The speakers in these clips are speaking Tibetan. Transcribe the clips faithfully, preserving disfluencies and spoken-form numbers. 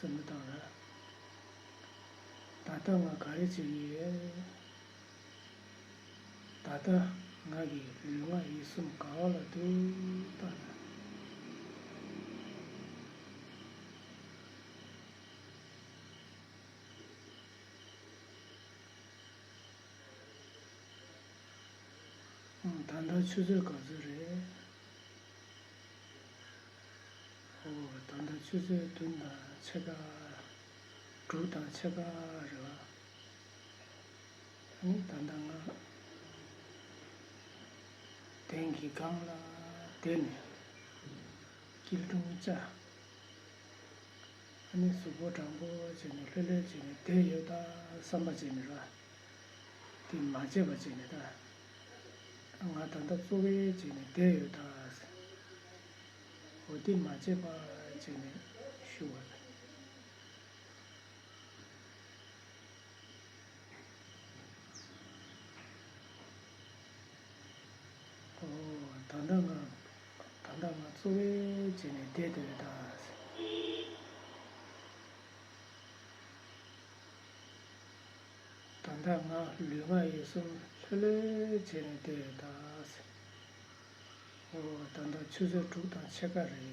བསམ་བློ་བཏང་ར། ད་ལྟ་ང་ག་རེ་བྱེད་ཀྱི་ཡོད། ད་ལྟ་ང་གི་ལུས་ངག་ཡིད་གསུམ་ག་བ་ལ་འདུག་ལྟ་ན། ཨང་། ད་ལྟ་ཆུ་ཚོད་ག་ཚོད་རེད། ཨོ། ད་ལྟ་ཆུ་ཚོད་བདུན་དང་ཕྱེད་ཀ། དྲུག་དང་ཕྱེད་ཀ་རེད་བ། ཨ་ནི་ད་ལྟ་ང་གདན་གྱི་སྒང་ལ་བསྡད་ནས་སྐྱིལ་ཀྲུང་བཅའ། ཨ་ནི་གཟུགས་པོ་དྲང་པོ་བྱས་ནས་ལྷོད་ལྷོད་བྱས་ནས་བསྡད་ཡོད་ད་བསམ་པ་བྱས་ནས་ར། དེ་མ་བྱས་པ་བྱས་ནས་ད། ང་ད་ལྟ་གཙོ་བོའི་བྱས་ནས་བསྡད་ཡོད་ད། འོ་དེ་མ་བྱས་པ་བྱས་ནས་ཞུ་བ་རེད། ཨོ། ད་ལྟ་ང་ད་ལྟ་ང་གཙོ་བོའི་བྱས་ནས་བསྡད་དེ་རེད་ད། ད་ལྟ་ང་ལུས་ངག་ཡིད་གསུམ་ལྷོད་ལྷོད་བྱས་ནས་བསྡད་ཡོད་ད། ཨོ། ད་ལྟ་ཆུ་ཚོད་དྲུག་དང་ཕྱེད་ཀ་རེད་ད།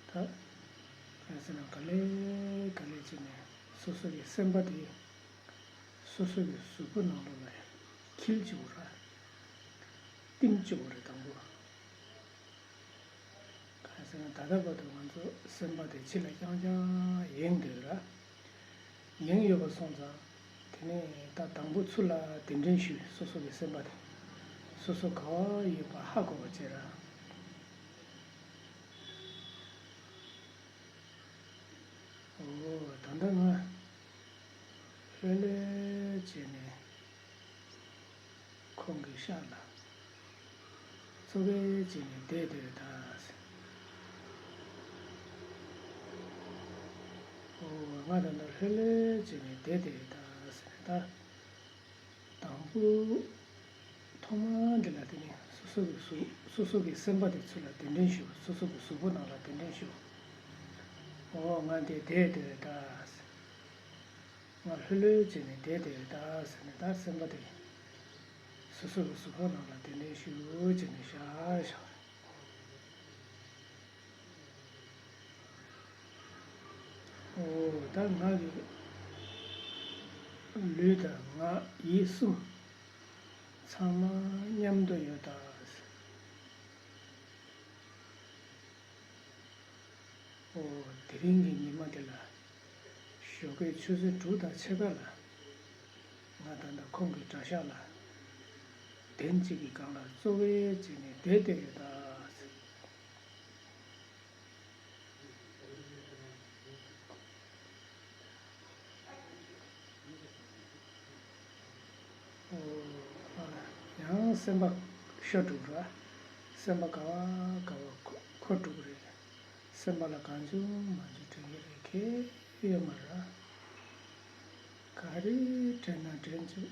ག་རེ་ཟེར་ན་ག་ལེ་ག་ལེ་བྱས་ནས་སོ་སོ་གི་སེམས་པ་དེ། སོ་སོ་གི་གཟུགས་པོ་ནང་ལོགས་ལ་འཁྱིལ་བཅུག་ར། བསྟིམ་བཅུག་རེད་དང་པོ། གང་ཟེར་ན་ད་ལྟ་བར་དུ་ང་ཚོ་སེམས་པ་དེ་ཕྱི་ལ་རྐྱང་རྐྱང་ཡེངས་བསྡད་ཡོད་ར། ཡེངས་ཡོད་པ་སོང་ཙང་དེ་ནས་ད་དང་པོ་ཚུར་ལ་གདན་འདྲེན་ཞུས། སོ་སོ་གི་སེམས་པ་དེ་སོ་སོ་ག་བ་ཡོད་པ་ཧ་གོ་བ་བྱས་ར། ཨོ། ད་ལྟ་ང་ལྷོད་ལྷོད་བྱས་ནས་ཁོང་གི་ཤག་ལ་གཙོ་བོའི་བྱས་ནས་བསྡད་དེ་ད། ཨོ། ང་ད་ལྟ་ལྷོད་ལྷོད་བྱས་ནས་བསྡད་དེ་ད་ཟེར་ད། དང་པོ། ཐོག་མ་འདི་ལ་དེ་ནི་སོ་སོ་གི་གཟུགས་སོ་སོ་གི་སེམས་པ་དེ་ཚུར་ལ་གདན་འདྲེན་ཞུ། སོ་སོ་གི་གཟུགས་པོ་ནང་ལ་གདན་འདྲེན་ཞུ། ཨོ། ང་འདི་བསྡད་དེ་ད། ང་ལྷོད་ལྷོད་བྱས་ནས་བསྡད་དེ་ད་ཟེར་ནས་ད་སེམས་པ་དེ་སོ་སོ་གི་གཟུགས་པོ་ནང་ལ་གདན་འདྲེན་ཞུ་བྱས་ནས་བཞག་བཞག་ཨོ། ད་ང་གི་ལུས་དང་ངག་ཡིད་གསུམ་ཚང་མ་མཉམ་དུ་ཡོད་ད། ཨོ། དེ་རིང་གི་ཉི་མ་དེ་ལ་ཞོགས་ཀའི་ཆུ་ཚོད་དྲུག་དང་ཕྱེད་ཀ་ལ་ང་ད་ལྟ་ཁོང་གི་གྲྭ་ཤག་ལ་གདན་གཅིག་གི་སྒང་ལ་གཙོ་བོའི་བྱས་ནས་བསྡད་བསྡད་ཡོད་ད། ཨོ། ཡང་སེམས་པ་ཤོར་འགྲོ་གི་རེད། སེམས་པ་ག་བ་ག་བ་འཁོར་འགྲོ་གི་རེད། སེམས་པ་ལ་གང་བྱུང་མང་བྱུང་དྲན་གྱི་རེད། ཁྱད་ཡོད་མ་རེད། ག་རེ་དྲན་ན་དྲན་བཅུག་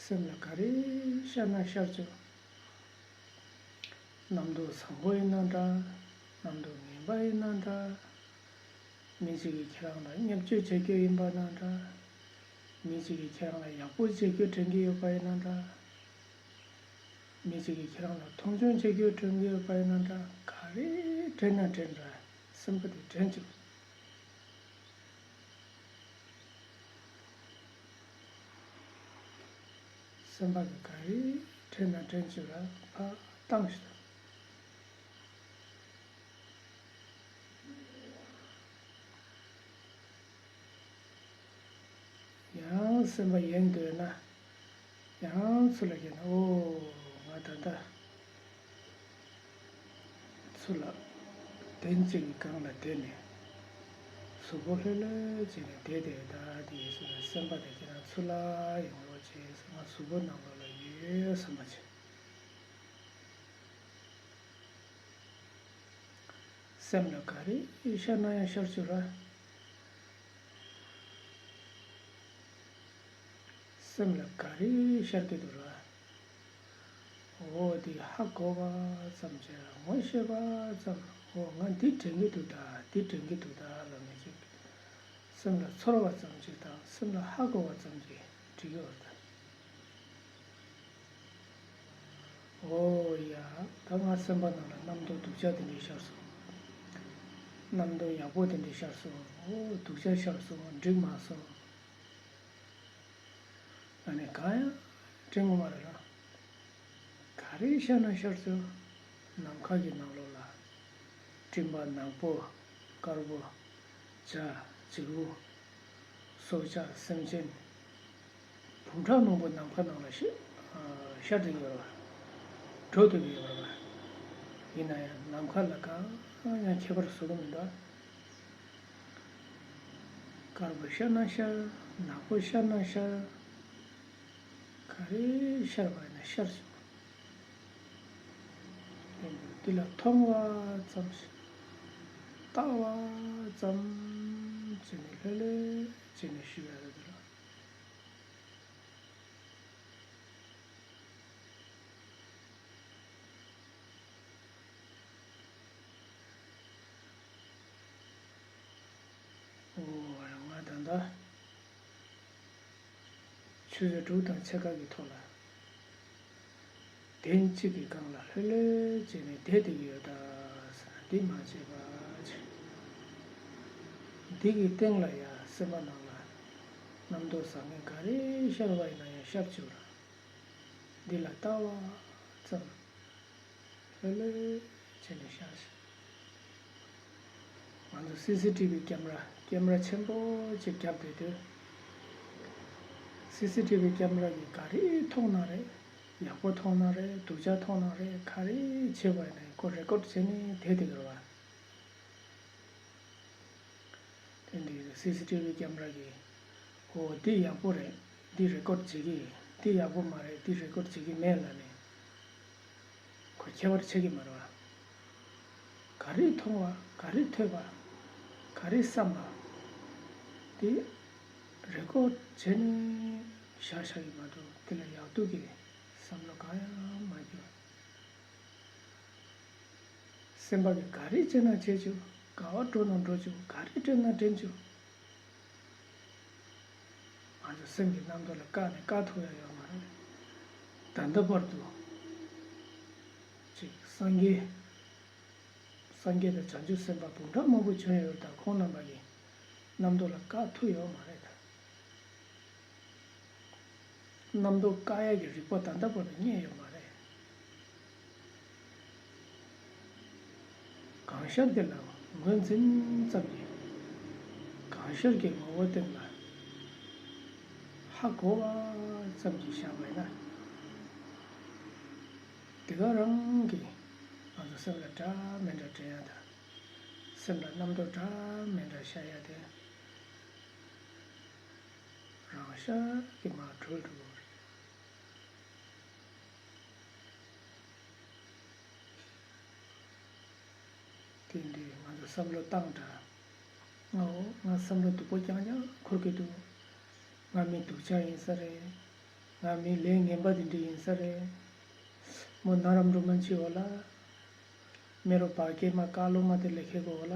སེམས་ལ་ག་རེ་ཤར་ན་ཤར་བཅུག་རྣམ་རྟོག་བཟང་པོ་ཡིན་ན་འདྲ། རྣམ་རྟོག་ངན་པ་ཡིན་ན་འདྲ། མི་གཅིག་གིས་ཁྱེད་རང་ལ་བརྙས་བཅོས་བྱེད་རྒྱུ་ཡིན་པ་ན་འདྲ། མི་གཅིག་གིས་ཁྱེད་རང་ལ་ཡག་པོ་བྱེད་རྒྱུ་དྲན་གྱི་ཡོད་པ་ཡིན་ན་འདྲ། མི་གཅིག་གིས་ཁྱེད་རང་ལ་མཐོང་ཆུང་བྱེད་རྒྱུ་དྲན་གྱི་ཡོད་པ་ཡིན་ན་འདྲ། ག་རེ་དྲན་ན་དྲན་འདྲ། སེམས་པ་དེ་དྲན་བཅུག་སེམས་པ་གི་ག་རེ་དྲན་ན་དྲན་བཅུག་ར་ཕར་བཏང་ཞིག་དང་། ཡང་སེམས་པ་ཡེངས་འདོད་ན་ཡང་ཚུར་ལ་ཡེངས་ན། ཨོ། ང་ད་ལྟ་ཚུར་ལ་གདན་གཅིག་གི་སྒང་ལ་བསྡད་ནས་གཟུགས་པོ་ལྷོད་ལྷོད་བྱས་ནས་བསྡད་དེ་ད་དེ་ཡིན་ཟེར་ན་སེམས་པ་དེ་ཁྱེད་རང་ཚུར་ལ་ཡོང་རོགས་བྱས། ང་གཟུགས་པོ་ནང་ལོགས་ལ་ཡོད་བསམ་པ་བྱེད། སེམས་ལ་ག་རེ་ཤར་ན་ཡང་ཤར་བཅུག་ར། སེམས་ལ་ག་རེ་ཤར་གྱི་འདུག་ར། འོ་དེ་ཧ་གོ་བ་ཙམ་གྱིས་ངོ་ཤེས་པ་ཙམ། འོ་ང་འདི་དྲན་གྱི་འདུག་ད། འདི་དྲན་གྱི་འདུག་ད་ལབ་ནས་ཅིག་སེམས་ལ་ཚོར་བ་ཙམ་ཅིག་དང་སེམས་ལ་ཧ་གོ་བ་ཙམ་ཅིག་འབྲི་གི་ཡོད་རེད། འོ་ཡ། ད་ང་སེམས་པ་ནང་ལ་རྣམ་རྟོག་སྡུག་ཅག་དེ་འདྲས་ཤར་སོང་། རྣམ་རྟོག་ཡག་པོ་དེ་འདྲས་ཤར་སོང་། འོ་སྡུག་ཅག་ཤར་སོང་། འགྲིག་མ་སོང་། ཨ་ནི་གང་ཡང་དྲན་གྱི་མ་རེད་ལ། ག་རེ་ཤར་ན་ཤར་ཚུལ། ནམ་མཁའ་གི་ནང་ལོགས་ལ། སྤྲིན་པ་ནག་པོ། དཀར་པོ། བྱ། བྱིའུ། སྲོག་ཆགས་སེམས་ཅན། འབུམ་ཕྲག་མང་པོ་ནམ་མཁའ་ནང་ལ་ཤར་ཤར་བསྡད་ཡོད་རེད་བ། འགྲོ་བསྡད་ཡོད་རེད་བ། ཡིན་ན་ཡང་ནམ་མཁའ་ལ་གང་ཡང་ཁྱད་པར་བཟོ་གི་མི་འདུག་དཀར་པོ་ཤར་ན་ཤར། ནག་པོ་ཤར་ན་ཤར། ག་རེ་ཤར་བ་ཡིན་ན་ཤར་བྱུང་། དེ་འདི་ལ་མཐོང་བ་ཙམ་ཞིག་ལྟ་བ་ཙམ་བྱས་ནས་ལྷོད་ལྷོད་བྱས་ནས་ཞུ་ཡ་རེད་དེ་ལ། འོ་ང་ད་ལྟ་ཆུ་ཚོད་དྲུག་དང་ཕྱེད་ཀ་གི་ཐོག་ལ། གདན་གཅིག་གི་སྒང་ལ་ལྷོད་ལྷོད་བྱས་ནས་བསྡད་བསྡད་ཀྱི་ཡོད་ད་ཟེར་ན་འདི་མ་བྱས་པ་ཅིག་འདི་གི་སྟེང་ལ་ཡ་སེམས་པ་ནང་ལ་རྣམ་རྟོག་བཟང་ངན་ག་རེ་ཤར་བ་ཡིན་ན་ཡང་ཤར་བཅུག་ར། འདི་ལ་ལྟ་བ་ཙམ་ལྷོད་ལྷོད་བྱས་ནས་ཤར་ཞིག་ང་ཚོ་སི་སི་ཊི་བི་ཀེམ་ར་ཀེམ་ར་ཆེན་པོ་ཅིག་བརྒྱབ་བསྡད་དུས། སི་སི་ཊི་བི་ཀེམ་ར་གིས་ག་རེ་མཐོང་ན་རེད། ཡག་པོ་མཐོང་ན་རེད། སྡུག་ཅག་མཐོང་ན་རེད། ག་རེ་བྱེད་པ་ཡིན་ན་ཁོ་རེ་ཀོཌ་བྱས་ནས་བསྡད་བསྡད་ཀྱི་རེད་བ། དེ་འདི་སི་སི་ཊི་བི་ཀེམ་ར་གིས། འོ་འདི་ཡག་པོ་རེད། འདི་རེ་ཀོཌ་བྱེད་ཀྱི་ཡིན། འདི་ཡག་པོ་མ་རེད། འདི་རེ་ཀོཌ་བྱེད་ཀྱི་མེད་ལབ་ནས། ཁོ་ཁྱད་པར་ཕྱེ་གི་མ་རེད་བ། ག་རེ་མཐོང་བ། ག་རེ་ཐོས་པ། ག་རེ་བསམ་པ། དེ་རེ་ཀོཌ་བྱས་ནས་བཞག་བཞག་གི་མ་གཏོགས་དེ་ལ་ཡག་སྡུག་གི་བསམ་བློ་གང་ཡང་མ་སྐྱེ་བ། སེམས་པ་གིས་ག་རེ་བྱས་ན་བྱེད་བཅུག་ག་བ་འགྲོ་ན་འགྲོ་བཅུག་ག་རེ་དྲན་ན་དྲན་བཅུག་ང་ཚོ་སེམས་ཀྱི་རྣམ་རྟོག་ལ་བཀག་ནས་བཀག་ཐུབ་ཡ་ཡོད་མ་རེད། ད་ལྟ་བར་དུ་ཅིག་སངས་རྒྱས། སངས་རྒྱས་དང་བྱང་ཆུབ་སེམས་དཔའ་འབུམ་ཕྲག་མང་པོ་བྱོན་ཡོད་རེད། ད་ཁོང་རྣམ་པ་གིས་རྣམ་རྟོག་ལ་བཀག་ཐུབ་ཡོད་མ་རེད་ད། རྣམ་རྟོག་བཀག་ཡག་གི་རིག་པ་ད་ལྟ་བར་དུ་རྙེད་ཡོད་མ་རེད། གང་ཤར་དེ་ལ་ངོས་འཛིན་ཙམ་གྱིས། གང་ཤར་གྱི་ངོ་བོ་སྟེང་ལ་ཧ་གོ་བ་ཙམ་གྱིས་བཞག་པ་ཡིན་ན། དེ་ག་རང་གིས་ང་ཚོ་སེམས་ལ་འདྲ་མི་འདྲ་དྲན་ཡ་དང་། སེམས་ལ་རྣམ་རྟོག་འདྲ་མི་འདྲ་ཤར་ཡ་དེ། རང་ཤར་གྱིས་མར་གྲོལ་འགྲོ་གི་རེད། དེ་འདྲའི་ང་ཚོ་བསམ་བློ་བཏང་དྲ། ང་འོ་ང་བསམ་བློ་སྡུག་པོ་རྐྱང་རྐྱང་འཁོར་གྱི་འདུག་ང་མི་སྡུག་ཅག་ཡིན་ས་རེད། ང་མི་ལས་ངན་པ་དེ་འདྲ་ཡིན་ས་རེད། མོ་ན་རམ་འགྲོ་མ་འཆི་འོ་ལ། མེ་རོ་བ་སྐྱེས་མ་ཀ་ལོ་མ་དེ་ལས་ཁེ་གོ་འོ་ལ།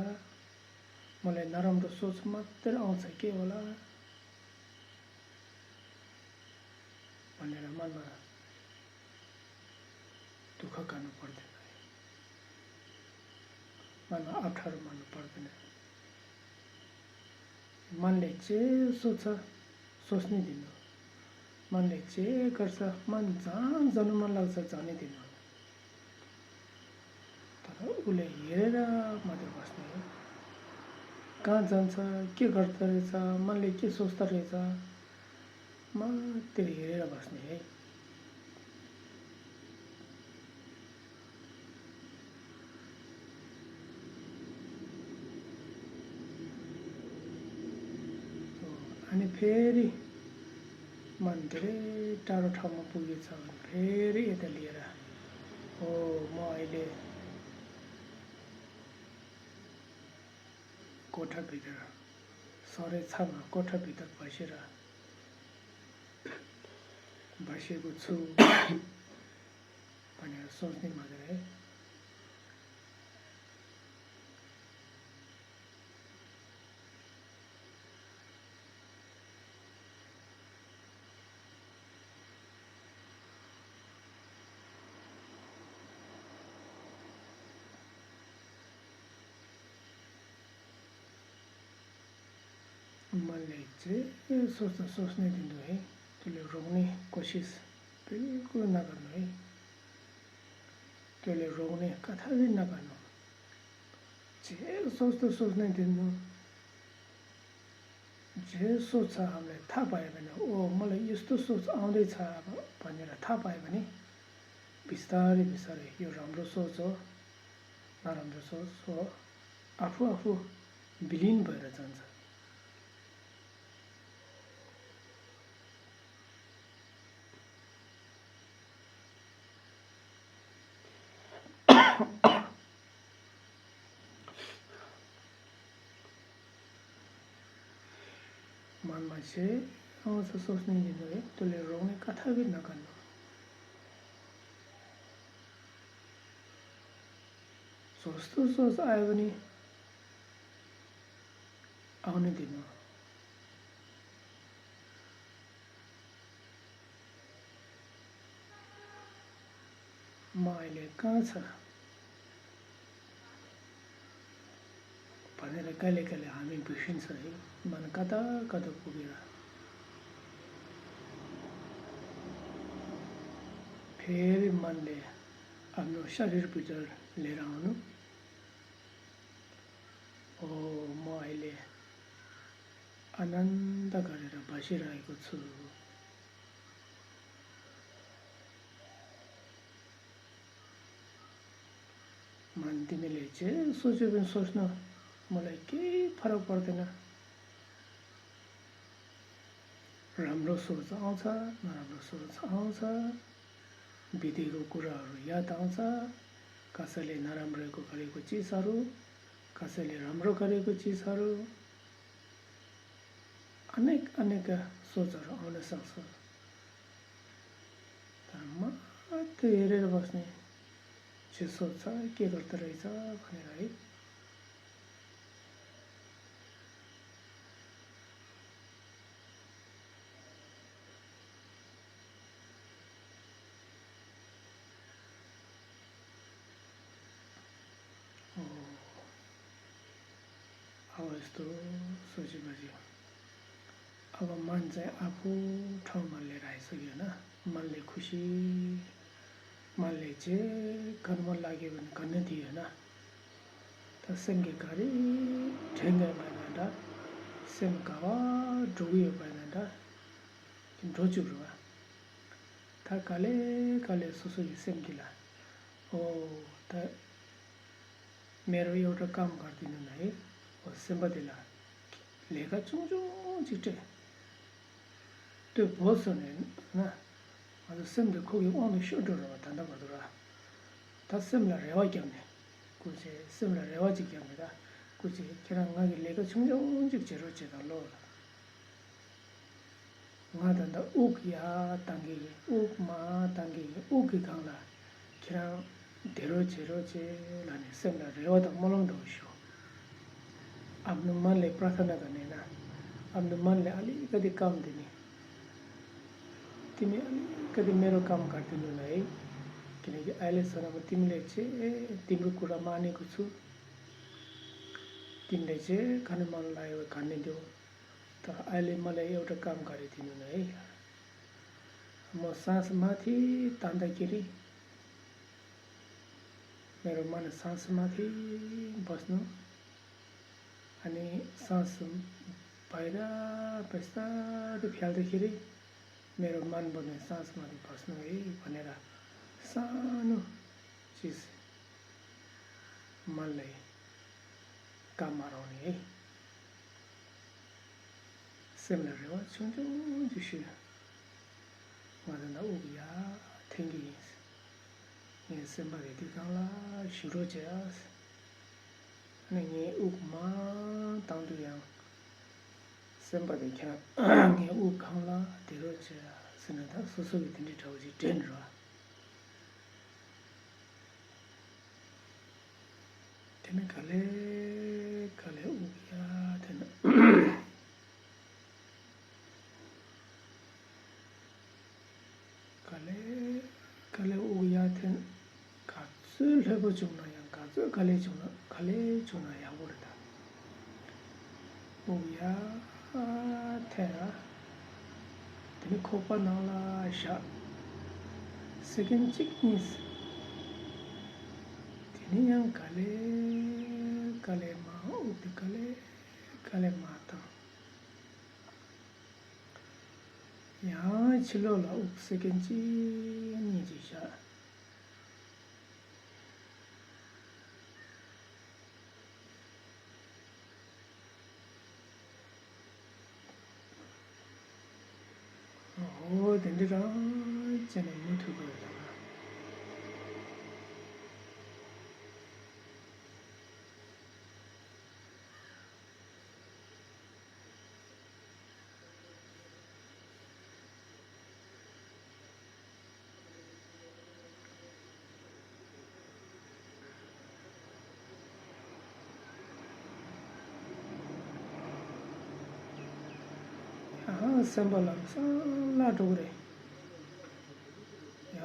མོ་ལས་ན་རམ་འགྲོ་སོ་སོ་མ་དེར་ཨང་ཚ་སྐྱེ་འོ་ལ། མ་ནེ་ར་མ་ན། དུ་ཁ་ག་ན་པར་དེ་ན། མ་ན་ཨ་ཁྲ་རུ་མ་ན་པར་དེ་ན། མ་ལེ་ཅེ་སོ་ཚ་སོ་སནི་དེ་ནོ། མ་ལེ་ཅེ་གར་ས་མ་ཛ་ཛ་ནུ་མ་ལག་ས་ཛ་ནི་དེ་ནོ། ད་ལྟ་ཨུ་ལེ་ཡེ་རེ་ར་མ་དེ་བ་སི་ནི། གང་ཛན་ཚ་ཀྱེ་གར་ཏ་རེ་ཚ་མ་ལེ་ཀྱེ་སོ་སྟ་རེ་ཚ། མ་དེ་རེ་ཡེ་རེ་ར་བ་སི་ནི། ཨ་ནི་ཕེ་རི། མ་འདི་རེ་ཏྲ་རོ་ཁྲ་མོ་པུ་ཡེ་ཚ་བ་ནི་ཕེ་རི་ཨེ་ད་ལི་ར། ཨོ་མོ་ཨེ་ལེ། ཀོ་ཁྲ་བི་དར། སོ་རེ་ཚ་མ་ཀོ་ཁྲ་བི་དར་བ་ཤེ་ར། བ་ཤེ་གུ་ཚུ། བ་ནི་སོ་སི་མ་ག་རེ། མ་ལས་ཇེ་སོ་ས་སོ་སྣེ་དེ་འདུག་ཨེ། དེ་ལས་རོགས་ནི་ཀོ་ཤིས་བིལ་ཀུལ་ན་ག་ནོ་ཨེ། དེ་ལས་རོགས་ནི་ཀ་ཐ་བི་ན་ག་ནོ། ཇེ་སོ་ས་སོ་སྣེ་དེ་འདུག་ཇེ་སོ་ཚ་ཨམ་ལས་ཐ་པ་ཡ་བ་ནི་ཨོ་མ་ལ་ཡིས་ཏུ་སོ་ཚ་ཨང་རེ་ཚ་པ་ནི་ར་ཐ་པ་ཡ་བ་ནི། བི་སྟ་རེ་བི་སྟ་རེ་ཡོ་རམ་རོ་སོ་ཚོ། ན་རམ་རོ་སོ་ཚོ། ཨ་ཕུ་ཨ་ཕུ། བི་ལིན་བ་ར་ཙང་ཙ། མན་མ་ཆེ། ཨང་ས་སོ་སྣེ་ཡིན་ནོ་ཡེ་དུ་ལས་རོགས་ནི་ཀ་ཐ་བི་ན་ག་ནོ། སོ་སོ་སོ་ས་ཨའི་བ་ནི། ཨང་ནི་དེ་ནོ། མ་ཨེ་ལེ་ཀང་ཚ། བ་ནེ་ར་ཀ་ལེ་ཀ་ལེ་ཧ་མིང་བུ་ཤིན་ཚ་ཧེ། མ་ན་ཀ་ཏ་ཀ་ཏོ་ཀུ་གེ་ར། ཕེ་རི་མན་ལེ་ཨ་ནོ་ཤ་རིར་པི་ཏར་ལེ་རང་ནུ། ཨོ་མ་ཨེ་ལེ། ཨ་ནན་ད་ག་རེ་ར་བ་ཤི་ར་ཡི་གོ་ཚུ། མན་དི་མི་ལེ་ཅེ་སོ་ཅེ་བིན་སོ་སྣ་མོ་ལ་ཀེ་ཕ་ར་པར་དེ་ན། རམ་རོ་སོ་ཚ་ཨང་ཚ་ན་རམ་རོ་སོ་ཚ་ཨང་ཚ། བི་དེ་གོ་ཀུ་ར་རུ་ཡ་དང་ཚ། ཀ་ས་ལེ་ན་རམ་རེ་གོ་ག་རེ་གོ་ཅི་ས་རུ། ཀ་ས་ལེ་རམ་རོ་ག་རེ་གོ་ཅི་ས་རུ། ཨ་ནེ་ཨ་ནེ་ཀ་སོ་ཚ་རུ་ཨང་ལེ་སང་སོ། ད་མ་དེ་རེ་རེ་བ་སི་ནི་ཅི་སོ་ཚ་ཀེ་གར་ཏ་རེ་ཚ་བ་ནེ་ར་ཡི། ཨོ། ཨ་བ་སྟོ་སོ་ཅི་པ་ཅི། ཨ་བ་མན་ཙེ་ཨ་ཕུ་ཁྲོ་མ་ལེ་ར་ཡི་སོ་ཡོད་ན་མན་ལེ་ཁུ་ཤི། མ་ལེ་ཅེ་ག་ནི་མ་ལ་གེ་བ་ནི་ག་ནི་དི་ཡོད་ན། ད་སེམས་ཀྱི་ག་རེ་དྲན་གི་ཡོད་པ་ན་འདྲ། སེམས་ག་བ་འགྲོ་གི་ཡོད་པ་ན་འདྲ། འགྲོ་བཅུག་རུ་བ། ད་ག་ལེ་ག་ལེ་སོ་སོ་ཡི་སེམས་ཀྱི་ལ། ཨོ་ད། མེ་རོ་ཡོ་ཏྲ་ཀམ་གར་དི་ནུ་ན་ཡེ། ཨོ་སེམས་པ་དེ་ལ། ལས་ཀ་ཆུང་ཆུང་ཅིག་སྤྲད། ལྟོས་བོ་སོ་ནས་ན། ང་ཚོ་སེམས་དེ་ཁོ་གི་དབང་དུ་ཤོར་འགྲོ་རུ་བ་ད་ལྟ་བར་དུ་ར། ད་སེམས་ལ་རེ་བ་བརྒྱབ་ནས། སྐུ་མཁྱེན་སེམས་ལ་རེ་བ་ཅིག་བརྒྱབ་ནས་ད། སྐུ་མཁྱེན་ཁྱེད་རང་ང་གི་ལས་ཀ་ཆུང་ཆུང་ཅིག་བྱེད་རོགས་བྱེད་དང་ལོ། ང་ད་ལྟ་དབུགས་ཡར་བཏང་གི་ཡིན། དབུགས་མར་བཏང་གི་ཡིན། དབུགས་ཀྱི་སྒང་ལ་ཁྱེད་རང་བསྡད་རོགས་བྱེད་རོགས་བྱེད་ལབ་ནས་སེམས་ལ་རེ་བ་དང་སྨོན་ལམ་འདྲ་བོ་ཞུ། ཨ་ནུ་མན་ལེ་པྲ་ཐ་ན་ག་ནས་ན། ཨ་ནུ་མན་ལེ་ཨ་ལི་ཀ་དི་ཀམ་དི་ནི། ཏི་མི་ཨ་ལི་ཀ་དི་མེ་རོ་ཀམ་གར་དི་ནུ་ལ་ཡེ། ཁྱེད་ནི་གི་ཨ་ལེ་ས་ན་མ་ཏི་མི་ལེ་ཆེ་ཏི་མི་རུ་ཀུ་ར་མ་ནི་ཀུ་ཚུ། ཏི་མི་ལེ་ཆེ་ག་ནི་མན་ལ་ཡོ་ག་ནི་དེའོ། ད་ཨ་ལེ་མ་ལེ་ཡོ་ཏྲ་ཀམ་ག་རེ་དི་ནུ་ན་ཨེ། མོ་སངས་མ་ཐི་ཏན་ཏ་ཀི་རི། མེ་རོ་མ་ན་སངས་མ་ཐི་བས་ནུ། ཨ་ནི་སངས་བའི་ར་བས་ཏ་དི་ཕྱལ་ཏ་ཀི་རི། མེ་རོ་མན་བོ་ནི་སངས་མ་ཐི་བས་ནུ་ཨེ་བ་ནེ་ར་སངས་ནུ། ཅིས། མ་ལེ། ཀ་མ་རོ་ནི། སེམས་ལ་རེ་བ་ཆུང་ཆུང་ཅིག་ཞུ། ང་ད་ལྟ་དབུགས་ཡར་འཐེན་གི་ཡིན། ངའི་སེམས་པ་རེ་དུས་གང་ལ་ཞུ་རོགས་བྱེད་ཨ། ཨ་ནི་ངའི་དབུགས་མར་བཏང་དུས་ཡང་། སེམས་པ་དེ་ཁྱེད་རང་ངའི་དབུགས་གང་ལ་བསྡད་རོགས་བྱེད་ཨ་ཟེར་ན་ད་སོ་སོ་གི་དེ་འདྲའི་གྲྭ་བ་ཅིག་དྲན་འགྲོ་ཨ། དེ་ནས་ག་ལེ་ག་ལེ་དབུགས་ཡར་འཐེན། ག་ལེ་ག་ལེ་དབུགས་ཡར་འཐེན། ག་ཚོད་ལྷོད་པོ་བྱུང་ན་ཡང་ག་ཚོད་ག་ལེ་བྱུང་ན་ག་ལེ་བྱུང་ན་ཡག་པོ་རེད་ད། དབུགས་ཡར་ འཐེན་ར། དེ་ནས་ཁོག་པ་ནང་ལ་བཞག་སེ་ཀེན་གཅིག་གཉིས། དེ་ནས་ཡང་ག་ལེ་ག་ལེ་མར་དབུགས་དེ་ག་ལེ་ག་ལེ་མར་བཏང་། ཡང་ཕྱི་ལོགས་ལ་དབུགས་སེ་ཀེན་གཅིག་གཉིས་ཅིག་བཞག་འོ་དེ་འདྲ་རང་བྱས་ནས་མུ་མཐུད་དགོས་ཡོད་ད། ཡང་སེམས་པ་ལམ་སང་བརླག་འགྲོ་གི་རེད།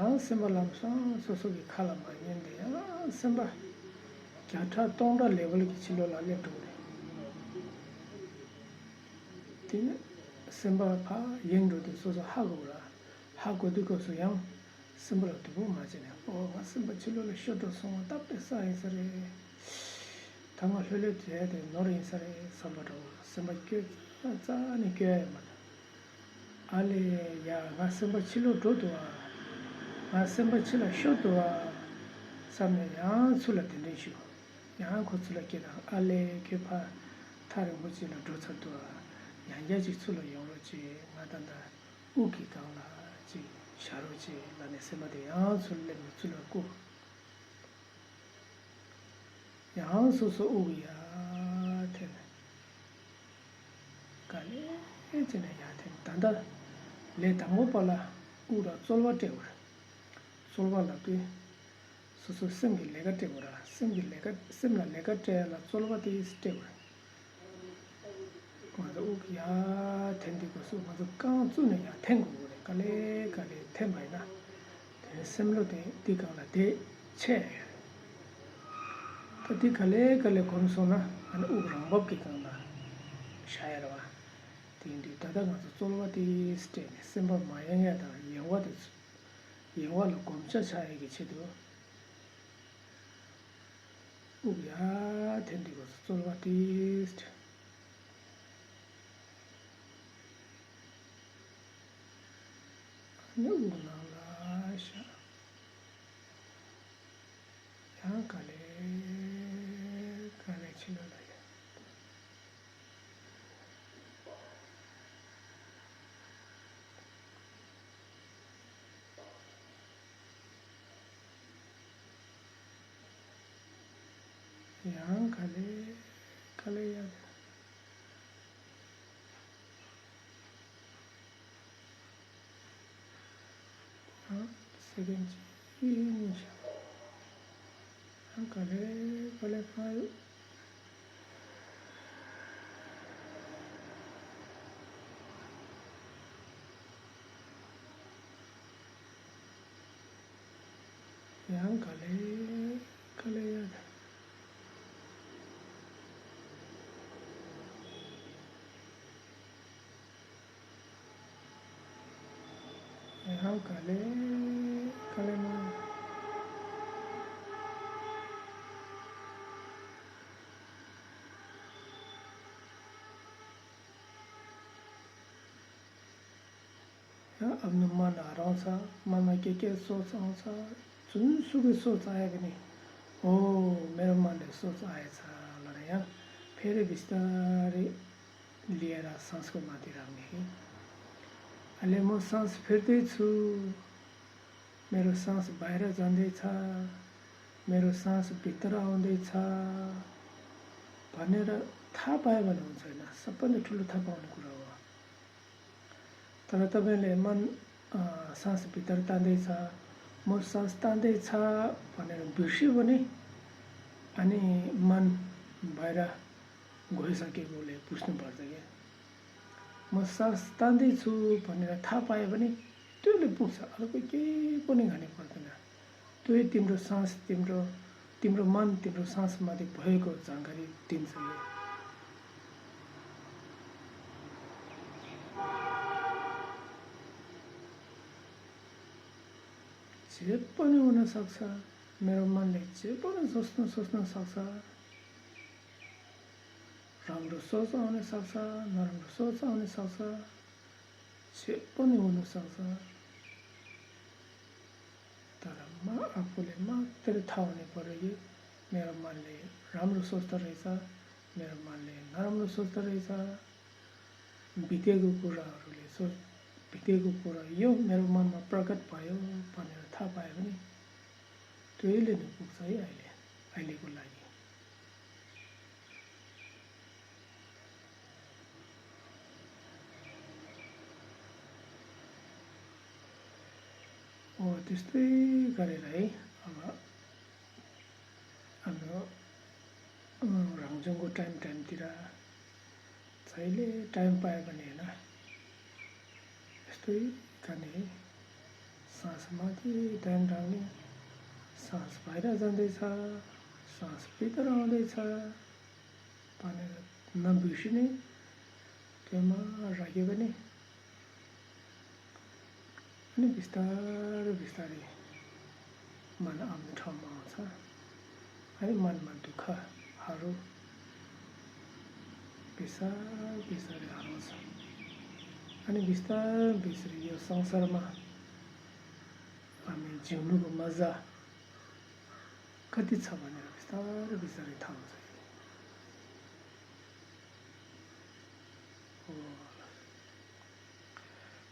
ཡང་སེམས་པ་ལམ་སང་སོ་སོ་གི་ཁ་ལ་མ་ཉན་ཏེ་ཡང་སེམས་པ་བརྒྱ་ཕྲག་སྟོང་ཕྲག་ལེ་ཝལ་གྱི་ཕྱི་ལོགས་ལ་སླེབས་འགྲོ་གི་རེད། དེ་ནས་སེམས་པ་ཕར་ཡེངས་འགྲོ་དུས་སོ་སོ་ཧ་གོ་ར། ཧ་གོ་དུས་སྐབས་སུ་ཡང་སེམས་པ་ལ་སྡུག་པོ་མ་བྱས་ནས། ཨོ་ང་སེམས་པ་ཕྱི་ལོགས་ལ་ཤོར་འགྲོ་སོང་བ། ད་དཔེ་བསགས་ཡིན་ས་རེད། ད་ང་ལྷོད་ལྷོད་བསྡད་དེ་ནོར་ཡིན་ས་རེད་བསམ་པ་འདྲ་བོ། སེམས་པ་སྐྱོ་རྩ་ནས་སྐྱོ་ཡ་ཡོད་མ་རེད། ཨ་ལེ་ཡ་ང་སེམས་པ་ཕྱི་ལོགས་འགྲོ་འདུག་ཨ། ང་སེམས་པ་ཕྱི་ལ་ཤོར་འདུག་ཨ་བསམ་ནས་ཡང་ཚུར་ལ་གདན་འདྲེན་ཞུ། ཡང་ཁོ་ཚུར་ལ་སྐད་བཏང་། ཨ་ལེ་ཁྱོད་ཕར་ཐག་རིང་པོ་ཅིག་ལ་འགྲོ་ཚར་འདུག་ཨ། ཡང་བསྐྱར་ཅིག་ཚུར་ལ་ཡོང་རོགས་བྱེད། ང་ད་ལྟ་དབུགས་ཀྱི་སྒང་ལ་ཅིག་བཞག་རོགས་བྱེད་ལབ་ནས་སེམས་པ་དེ་ཡང་ཚུར་སླེབས་ནས་ཚུར་ལ་བསྐུར། ཡང་སོ་སོ་དབུགས་ཡར་འཐེན། ག་ལེ་བྱས་ནས་ཡར་འཐེན། ད་ལྟ་ལས་དང་པོ་པ་ལ་དབུགས་ལ་རྩོལ་བ་སྤྲད་དགོས་རེད། རྩོལ་བ་ལབ་དུས་སོ་སོའི་སེམས་ཀྱི་ལས་ཀ་སྤྲད་དགོས་ར། སེམས་ཀྱི་ལས་ཀ་སེམས་ལ་ལས་ཀ་སྤྲད་ཡ་ལ་རྩོལ་བ་དེ་སྤྲད་དགོས་རེད། ང་ཚོ་དབུགས་ཡར་འཐེན་དུས་སྐབས་སུ་ང་ཚོ་རྐང་བཙུགས་ནས་ཡར་འཐེན་དགོས་ཀྱི་རེད། ག་ལེ་ག་ལེ་འཐེན་པ་ཡིན་ན། དེ་ནས་སེམས་བློ་དེ་འདི་སྒང་ལ་དེ་ཆད་ཡོད། ད་འདི་ག་ལེ་ག་ལེ་གོམས་སོང་ན་ཨ་ནི་དབུགས་རང་བབས་ཀྱི་སྒང་ལ་བཞག་ཡ་རེད་བ། དེ་ཡིན་དུས་ད་ལྟ་ང་ཚོ་རྩོལ་བ་དེ་སྤྲད་ནས་སེམས་པ་མ་ཡེངས་ཡ་དང་ཡེངས་བ་དེ་ཚོ་ཡེངས་བ་ལ་གོམས་ཆ་བཞག་ཡ་གི་ཆེད་དུ། དབུགས་ཡར་འཐེན་དུས་སྐབས་སུ་རྩོལ་བ་ཏིས། ཨ་ནི་དབུགས་ནང་ལ་བཞག་ཡང་ག་ལེ་ག་ལེ་ཕྱི་ལོགས་ལ་ཡོད། ཡང་ག་ལེ་ག་ལེ་ཡ། ཡང་སེ་ཀེན་གཅིག་གཉིས་བཞག་ཡང་ག་ལེ་ག་ལེ་ཕར་ཡོད། ཡང་ག་ལེ་ག་ལེ་ཡ། ཡང་ག་ལེ་ག་ལེ་མ། ཡང་ཨབ་ནུ་མ་ན་རང་ཚ་མ་ན་ཀེ་ཀེ་སོ་ཚང་ཚ་ཙུན་སུ་གི་སོ་ཚ་ཡ་གི་ནི། ཨོ་མེ་རོ་མ་ནི་སོ་ཚ་ཡ་ཚ་ལ་ན་ཡང་ཕེ་རེ་བི་སྟ་རེ། ལི་ཡ་ར་སངས་ཀོ་མ་དི་རག་ནི། ཨ་ལེ་མོ་སངས་ཕེར་དེ་ཚུ། མེ་རོ་སངས་བའི་ར་ཛན་དེ་ཚ། མེ་རོ་སངས་བི་ཏ་ར་འོན་དེ་ཚ། བ་ནེ་ར་ཐ་པ་ཡ་བ་ནེ་འོན་ཚ་ཡིན་ན་ས་པ་ནེ་ཁྲུ་ལུ་ཐ་པ་འོན་ནི་ཀུ་ར་བ། ད་ར་ཏ་བེ་ལེ་མན། ཨ་སངས་བི་ཏ་ར་ཏན་དེ་ཚ། མོ་སངས་ཏན་དེ་ཚ། བ་ནེ་ར་བི་ཤི་བ་ནེ། ཨ་ནི་མན་བའི་ར། གོ་ཧེ་སང་ཀེ་གོ་ལེ་པུས་ནི་བར་ད་གེ། མོ་ས་སྟན་དེ་ཚུ་བ་ནི་ར་ཐག་པ་ཡ་བ་ནི་ཏུ་ལེ་སྤུངས་ས་ཨ་ལ་པ་ཀེ་པོ་ནི་ང་ནི་བར་ད་ན། ཏུ་ཡི་ཏིམ་རོ་སངས་ཏིམ་རོ་ཏིམ་རོ་མན་ཏིམ་རོ་སངས་མ་དེ་བོ་ཡི་གོ་ཛང་ག་རི་ཏིན་ས་ཡོད། བྱེད་པ་ནི་འོ་ན་བསགས་ས། མེ་རབ་མ་ལས་བྱེད་པ་ནི་སོ་སོ་སོ་སོ་བསགས་ས། རང་གྲོལ་སོ་སོ་འོ་ན་བསགས་ས། ན་རང་གྲོལ་སོ་སོ་འོ་ན་བསགས་ས། བྱེད་པ་ནི་འོ་ན་བསགས་ས། ད་ར་མ་ཨ་ཕོ་ལས་མ་དེར་ཐ་འོ་ནི་བར་གྱི་མེ་རབ་མ་ལས་རམ་རུ་སོ་སོ་རེ་ས། མེ་རབ་མ་ལས་ན་རམ་རུ་སོ་སོ་རེ་ས། བི་ཏེ་གུ་ཀུ་ར་རུ་ལེ་སོ། བི་ཏེ་གུ་ཀུ་ར་ཡོ་མེ་རོ་མན་མ་པྲ་ཀཏ་པ་ཡོ་པ་ནེ་ར་ཐ་པ་ཡོ་ནི། ཏོ་ཨེ་ལེ་ནི་ཀུག་ས་ཡི་ཨའི་ལེ། ཨའི་ལེ་ཀུ་ལ་ཡི། ཨོ་ཏི་སྟེ་ག་རེ་ར་ཡི་ཨ་ལ། ཨ་ནོ། རང་བྱུང་གི་ཊའིམ་ཊའིམ་དེ་ར། ཚའི་ལེ་ཊའིམ་པའི་ག་ནས་ན། སྟོད་ག་ནས། སངས་མ་དེ་ཊའིམ་རང་ནས། སངས་པའི་ར་ཟན་དེ་ཚ། སངས་པའི་ད་རང་དེ་ཚ། པ་ནས་ན་བུ་ཤི་ནས། ཏེ་མ་ར་གི་ག་ནས། ཨ་ནི་བི་སྟ་རེ་བི་སྟ་རེ། མ་ན་ཨ་མི་ཁྲ་མ་ཚ། ཨ་ནི་མ་ན་མ་དུ་ཁ་ཧ་རུ། བི་སྟ་བི་སྟ་རེ་ཧ་རུ་ཚ། ཨ་ནི་བི་སྟ་བི་སྟ་རེ་ཡོ་སང་སར་མ། ཨ་མི་ཇིང་ནུ་གི་མ་ཟ། ཀ་ཏི་ཚ་བ་ནི་ར་བི་སྟ་རེ་བི་སྟ་རེ་ཐ་རུ་ཚ་ཡོ། ཨོ།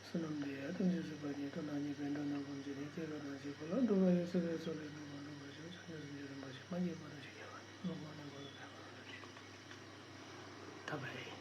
བསོད་ནམས་འདི་ཡང་ཐམས་ཅད་གཟིགས་པ་ཉིད་དུ་ན་ཉེ་བའི་འགྲོ་རྣམས་ཀུན་གྱི་ནི་སྐྱེ་རྒ་ན་འཆིའི་འཁོར་ལོ་འཁྲུགས་པ་ཡི་སྲིད་པའི་མཚོ་ལས་ནམ་མཁའ་འགྲོ་བ་ཞིག་བྱང་ཆུབ་སེམས་མཆོག་རིན་པོ་ཆེ་མ་སྐྱེས་པ་དང་ཞིག་སྐྱེ་བ་ནས་ལོག་པ་ནས་འཁོར་ལོ་བསྐལ་པ་ཐ་པ་ཡི།